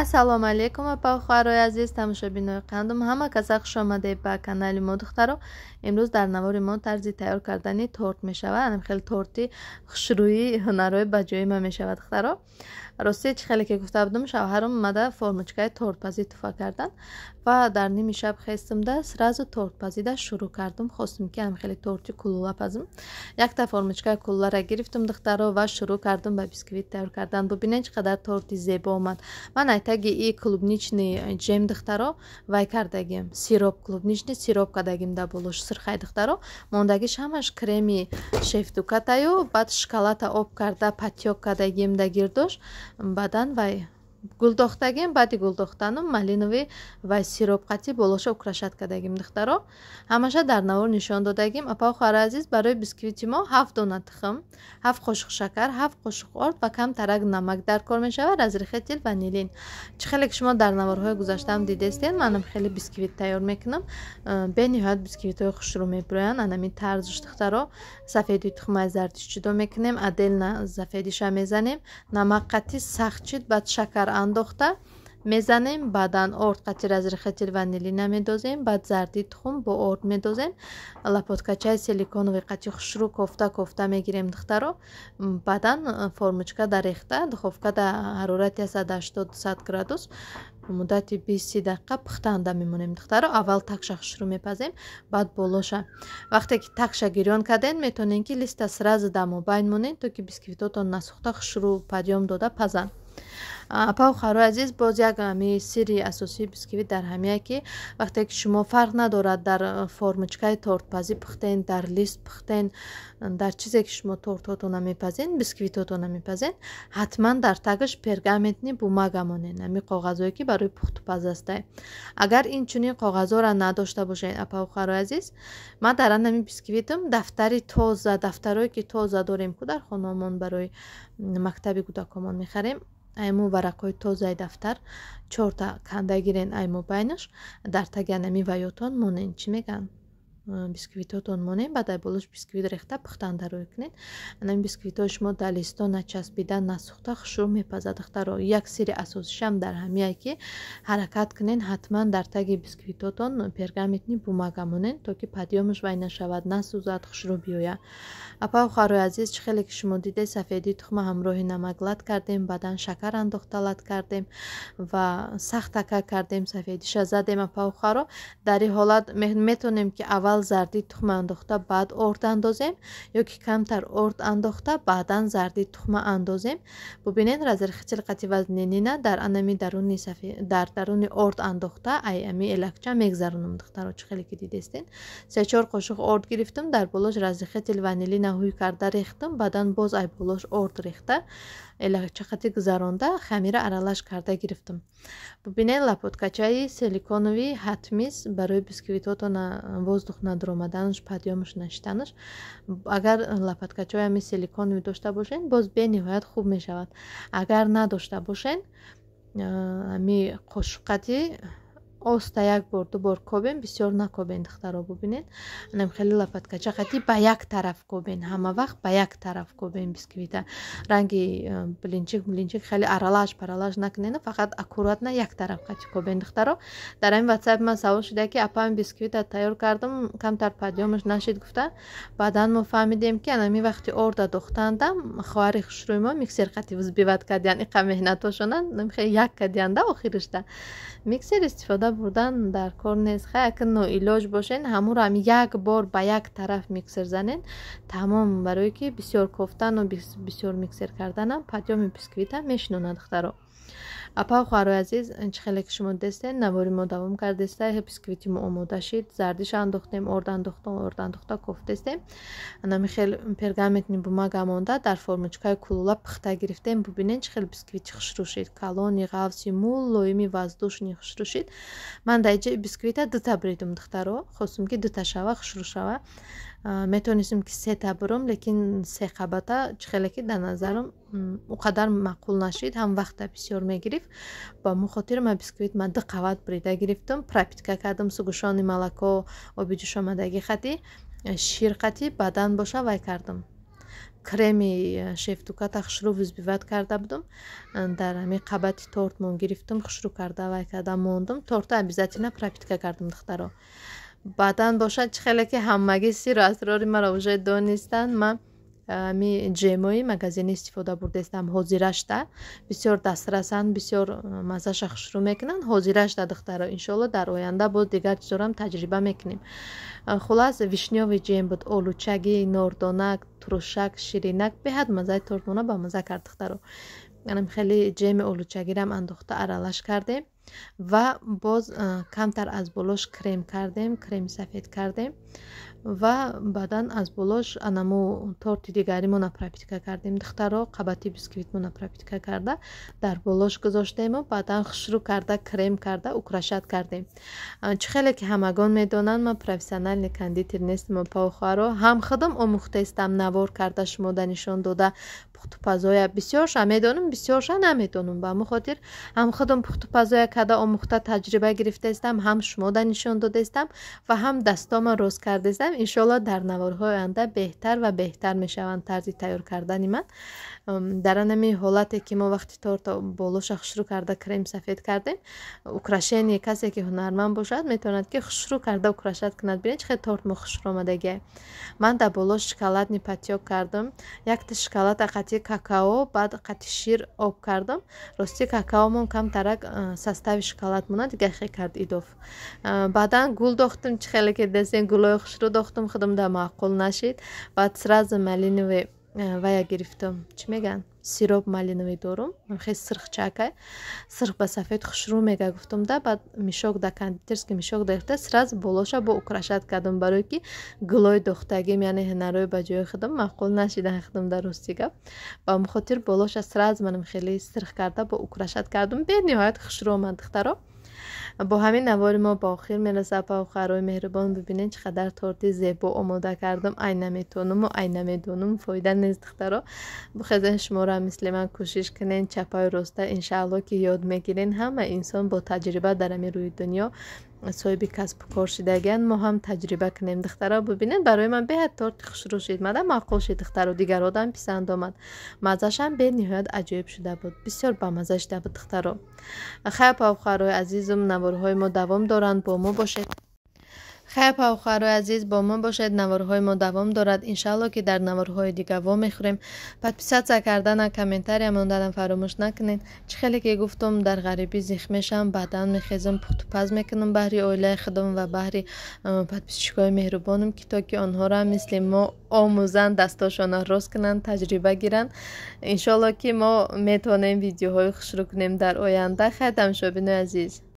Ассалому алайкум, апа, хоҳарои азиз, тамошобинои қандум, ҳама каса хуш омадед ба канали мо. Духтаро, имрӯз дар навори мо тарзи тайёр кардани торт мешавад. Анам хеле торти хушрӯи ҳунарҳои ба ҷои ма мешавад. Духтаро, рости, чӣ хеле ки гуфта будам, шавҳарам омада формочкаи тортпазӣ туфа кардан ва дар ними шаб хестимда сразу тортпазида шурӯъ кардум. Хостум, ки ам хеле торти кулула пазим. Якта формочкаи кулулара гирифтум, духтаро, ва шурӯъ кардум ба бисквит тайёр кардан. Бубинед, чӣ қадар торти зебо омад. Ман айтаги и клубничный джем, духтаро, вай кардагим, сироп, клубничный сироп кардагим дар болош сирхай. Духтаро, мондагиш ҳамаш креми шефдукатаю, баъд шоколада об карда патёк кардагим да гирдош, баъдан вай гулдохтагим. Баъди гулдохтанум малиновый вай сироп қатӣ болоша украшать кардагим. Духтаро, ҳамаша дар навор нишон додагим. Апа, хоҳари азиз, барои бисквити мо 7 дона тухм, 7 қошуқ шакар, 7 қошуқ орд ва камтарак намак дар кор мешавад, разрыхлитель, ванилин. Чӣ хеле ки шумо дар наворҳои гузаштаам дидестен, манам хеле бисквит тайёр мекунам. Бениҳоят бисквитҳои хушрӯ мебироянд анами тарзш. Духтаро, сафеди тухмаи зардиш ҷудо мекунем, отдельно сафедиша мезанем, намак қатӣ сахт чид, баъд шакар андохта мезанем, баъдан орд қати разрыхлитель, ванилина медозем, баъд зарди тухм бо орд медозем, лопаткачаи силиконовый қати хушрӯ кофта кофта мегирем. Духтаро, баъдан формочка да рехта, духовка да ҳарорати 180-200 градус муддати 20-30 дақиқа пухтанда мемонем. Духтаро, аввал такша хушрӯ мепазем, баъд болоша. Вақте ки такша гирён кардем, метавонем, ки листа сразу дар мобайн монем, то ки бисквитотон насӯхта, хушрӯ подъём дода пазанд. Апа, хоҳарои азиз, боз як ами сирри асосии бисквит дар ҳамия, ки вақте ки шумо, фарқ надорад, дар формочкаи тортпазӣ пухтен, дар лист пухтен, дар чизе ки шумо тортҳотона мепазен, бисквитҳотона мепазен, ҳатман дар тагаш пергаментный бумага монен, ами коғазое, ки барои пухтупаз астай. Агар ин чунин коғазҳоро надошта бошед, апа, хоҳарои азиз, ман дар анами бисквитам дафтари тоза, дафтарое ки тоза дорем ку, дар хонаомон барои мактаби кӯдакомон мехарем, айму варақҳои тозаи дафтар чорта канда гирен, айму байнаш дар таги анами ваётон монен, чӣ мегӯянд, бисквитотон монем, баъд ай болош бисквит рехта пухтанда рӯй кунед. Анами бисквитҳои шумо дар листо начаспида, насӯхта, хушрӯ мепазад. Духтаро, як сирри асосишам дар ҳамияе, ки ҳаракат кунен, ҳатман дар таги бисквитотон пергаментный бумага монен, то ки подъёмаш вай нашавад, насӯзад, хушрӯ биёяд. Апа, хоҳарои азиз, чӣ хеле ки шумо дидед, сафедии тухма ҳамроҳи намак лат кардем, баъдан шакар андохта лат кардем ва сахтака кардем, сафедиша задем. Апа, хоҳаро, дар ин ҳолат метавонем, ки аввал зарди тухма андохта, баъд орд андозем, ё ки камтар орд андохта, баъдан зарди тухма андозем. Бубинед, разрыхлитель қати ванилина дар анами даруни, дар даруни орд андохта, ай ами элакча мегзаронам. Духтаро, чӣ хеле ки дидестен, се-чор қошуқ орд гирифтам, дар болош разрыхлитель, ванилина ҳуй карда рехтам, баъдан боз ай болош орд рехта, элакча қати гузаронда, хамира аралаш карда гирифтам. Бубинед, лопаткачаи силиконовый ҳатмист барои бисквитҳотона воздух надуромаданаш, подъёмаш нашиданаш. Агар лопаткачаҳои ҳами силиконовый дошта бошед, боз бениҳоят хуб мешавад. Агар надошта бошед, ҳами қошуққати оста як бор, ду бор кобен, бисёр накобен. Духтаро, бубинед, анам хеле лопаткача қати ба як тараф кобен, ҳама вақт ба як тараф кобен бисквита. Ранги блинчик блинчик хеле аралаш паралаш накунен, фақат аккуратно як тараф қати кобен. Духтаро, дар ҳамин ватсап ман савол шуда, ки апаам, бисквита тайёр кардам, камтар подъёмаш нашид гуфта. Баъдан мо фаҳмидем, ки анами вақти орда дохтандам хоҳари хушрӯи мо миксер қати взбивать кардиян. Иқа меҳнатошонан як кардиянда, охиришта миксер истифода бурдан дар кор нест. Хай, акн ноилоҷ бошен, ҳамуро ҳам як бор ба як тараф миксер занен, тамом. Барое ки бисёр кофтану бисёр миксер карданам подъёми бисквита мешинонад. Духтаро, апа, хоҳарои азиз, чӣ хеле ки шумо дидестен, навори мо давом кардеста, бисквити мо омода шид. Зардиша андохтем, орд андохтем, орд андохта кофтестем, анами хел пергаментный бумага монда, дар формочкаи кулула пухта гирифтем. Бубинед, чӣ хел бисквити хушрӯ шид, калони, ғафси, мулоими, воздушный хушрӯ шид. Ман дар иҷои бисквита дута бридум. Духтаро, хостум, ки дута шава, хушрӯ шава. Метавонистем, ки сета бурум, лекин се қабата чӣ хеле ки дар назарам о қадар маъқул нашид, ҳам вақта бисёр мегирифт. Ба мо хотир ман бисквит ман ду қабат брида гирифтам, пропитка кардам сгущённый молоко, оби ҷӯшомадагӣ хати, шир қати, баъдан боша вай кардам. Креми шефтуката хушрӯ взбивать карда будам, дар ҳамин қабати тортмон гирифтам, хушрӯ карда, вай карда мондам. Торта обязательно пропитка кардам, духтаро. Баъдан бошад, чӣ хеле ки ҳамагӣ сиру асрори маро уже донистанд, ман ами ҷемои магазинӣ истифода бурдаистам. Ҳозирашта бисёр дастрасанд, бисёр маззаша хушрӯ мекунанд ҳозирашта, духтаро. Иншоалло, дар оянда боз дигар чизорам таҷриба мекунем. Хулас, вишнёвый джем буд, олучаги, нордонак, турушак, ширинак, беҳад маззаи тортмона ба мазза кард, духтаро. Анам хеле ҷеми олучагирам андохта, аралаш кардем ва боз камтар аз болош крем кардем, креми сафед кардем ва баъдан аз болош анаму торти дигаримона пропитка кардем, духтаро. Қабати бисквитмона пропитка карда, дар болош гузоштему баъдан хушрӯ карда, крем карда, украшать кардем. Чӣ хеле ки ҳамагон медонанд, ман профессиональный кондитер нестам, опахоҳаро. Ҳам худам омӯхтаистам, навор карда шумода нишон дода, пухтупазоя бисёрша медонам, бисёрша намедонам. Ба ҳамин хотир ҳам худам пухтупазоя карда, омӯхта, таҷриба гирифтаистам, ҳам шумода нишон додаистам ва ҳам дастома рост кардаистам. Иншоалло, дар наворҳои оянда беҳтар ва беҳтар мешаванд тарзи тайёр кардани ман. Дар анами ҳолате ки мо вақти торта болоша хушрӯ карда, крем сафед кардем, украшение, касе ки ҳунарманд бошад, метавонад ки хушрӯ карда украшать кунад. Бинед, чӣ хел торт мо хушрӯ омадагиа. Ман дар болош шоколадный подтёк кардам, якта шоколада қати какао, баъд қати шир об кардам. Рости, какаомон камтарак состави шоколад монад, дигар хе кард идоф. Баъдан гул дохтам, чӣ хеле ки дестен, гулои хушрӯ дохтам, худам да маъқул нашид. Баъд сразу малиновый вая гирифтам, чӣ мегӯянд, сироп малиновый дорум, хеле сирхчакай, сирх ба сафед хушрӯ мега гуфтам да. Баъд мешок да, кондитерский мешок да, сразу болоша бо украшать кардам, барое ки гулои дохтагим, яъне ҳунарҳои ба ҷои худам маъқул нашидан худам дар, рости гап. Ба ҳамин хотир болоша сразу манам хеле сирх карда, бо украшать кардам, бениҳоят хушрӯ омад, духтаро. Бо ҳамин навори мо ба охир мерасад, апа, меҳрубон. Бибинед, чӣ қадар торти зебо омода кардам. Ай наметонуму ай намедонум, фоида нест, духтаро. Бухезен, шуморо мисли ман кӯшиш кунен, чапаю роста, иншаалло, ки ёд мегирен. Ҳама инсон бо таҷриба дар ҳамин рӯи дунё соҳиби касбу кор шидагианд. Мо ҳам таҷриба кунем, духтаро. Бибинед, барои ман беҳад торти хушрӯ шид, мада маъқул шид, духтаро, дигар одам писанд омад. Маззашам бениҳоят аҷоиб шуда буд, бисёр бамазза шуда буд, духтаро. Хайр, апа, азизум, наворҳои мо давом доранд, бо мо бошед. Хайр, апа, азиз, бо мо бошед, наворҳои мо давом дорад. Иншаалло, ки дар наворҳои дигар вомехӯрем. Подписаться кардана, комментария монданам фаромӯш накунед. Чӣ хеле ки гуфтум, дар ғарибӣ зих мешавам, баъдан мехезам, пухтупаз мекунам баҳри оилаи худам ва баҳри подписчикои меҳрубонам, ки то ки онҳоро мисли мо омӯзанд, дастошонро рост кунанд, таҷриба гиранд. Иншоалло, ки мо метавонем видеоҳои хушрӯ кунем дар оянда. Хайр, тамошобинои азиз.